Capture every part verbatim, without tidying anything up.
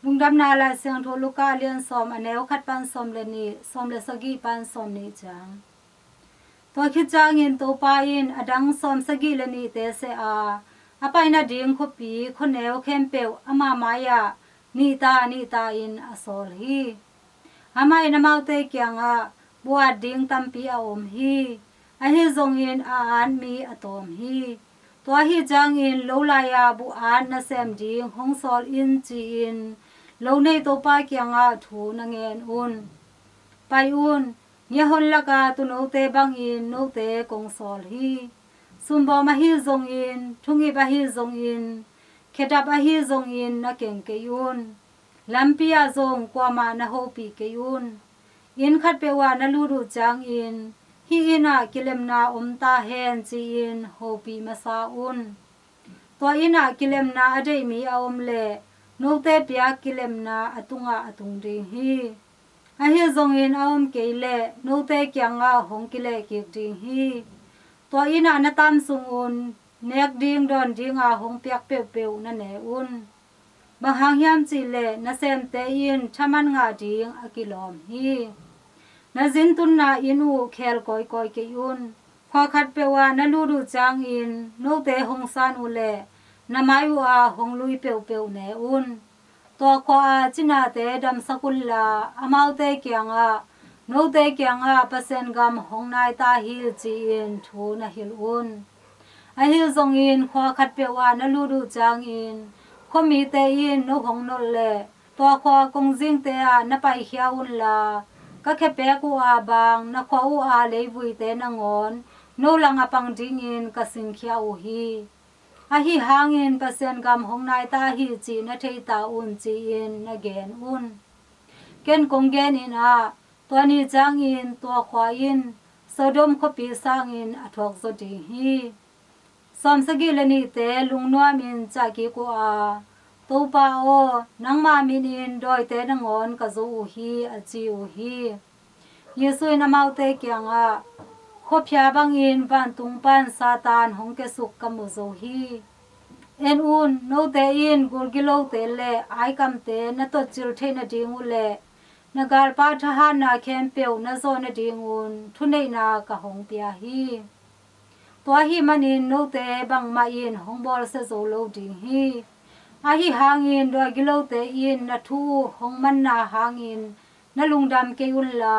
Lungdamna Lai Siangtho Luka a lian sawm, a neu khat pan sawm le nih, sawm le sagih pan sawm nih ciang. Tua khit ciangin Topa in a dang sawm sagih le nihte seh a, a pai nading khuapi khuaneu khempeuh ama mai-ah nihta nihta in a sawl hi. Amah in amaute kiangah, "Buh at ding tampi a om hi. Ahi zongin a at mi a tawm hi. Tua ahi ciangin lo lai-a buh at nasem ding hong sawl in," ci-in lo nei Topa kiangah thu na ngen un. "Pai un, ngiahon laka tuunote bangin note kong sawl hi. Sumbawm ahi zongin, thungip ahi zongin, khedap ahi zongin na keng kei un. Lampi ah zong kuamah na hopih kei un. Inn khatpeuh ah na lut uh ciangin, 'Hih inn ah kilemna om ta hen,' ci-in hopih masa un. Tua inn ah kilemna a deih mi a om leh, note piak kilemna a tungah a tung ding hi. Ahi zongin a om kei leh, note kiangah hong kileh kik ding hi. Tua inn ah na taam sungun nek ding dawn dinga hong piak peuhpeuh na ne un. Bang hang hiam cih leh, nasemte in thaman ngah ding a kilawm hi. Na zin tunna inn uh khel kawikawi kei un. Khua khatpeuh ah na lut uh ciangin note hong san uh leh, na mai uhah hong lui peuhpeuh ne un. Tua khua-a cinate damsak unla, amaute kiangah, 'Note kiangah Pasian gam hong nai ta hi,' ci-in thu na hilh un. Ahi zongin khua khatpeuh ah na lut uh ciangin, khuamite in no hong nolh leh, tua khua kongzingte ah na paikhia unla, ka khepek uh-a bang na khua uh-a leivuite nangawn no langah pang dingin ka singkhia uh hi. Ahi hangin Pasian gam hong nai ta hi cih na thei ta un," ci-in na gen un. Ken kong genin ah, tua ni ciangin tua khua in Sodom khuapi sangin a thuakzaw ding hi. Sawm sagih le nihte lungnuamin ciah kik uh a, "Topa aw, nangma minin dawite nangawn ka zo uh hi," a ci uh hi. Jesu in amaute kiangah, "Khuaphia bangin vantung pan Satan hong kiasuk ka mu zo hi. En un, note in gulgilote le aikamte na totcil theih nading uh leh, na galpa thahatna khempeuh na zawh nadingun thuneihna ka hong pia hi. Tua ahih manin note bangmah in hong bawlsia zo lo ding hi. Ahi hangin dawigilote in na thu uh hong manna hangin na lungdam kei unla,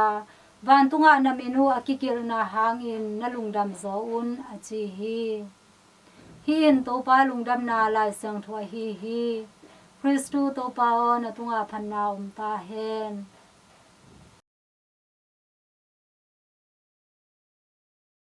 vantungah na min uh a kikilhna hangin na lungdam zaw un," a ci hi. Hih in Topa lungdamna Lai Siangtho ahi hi. Khristu Topa aw, na tungah phatna om ta hen.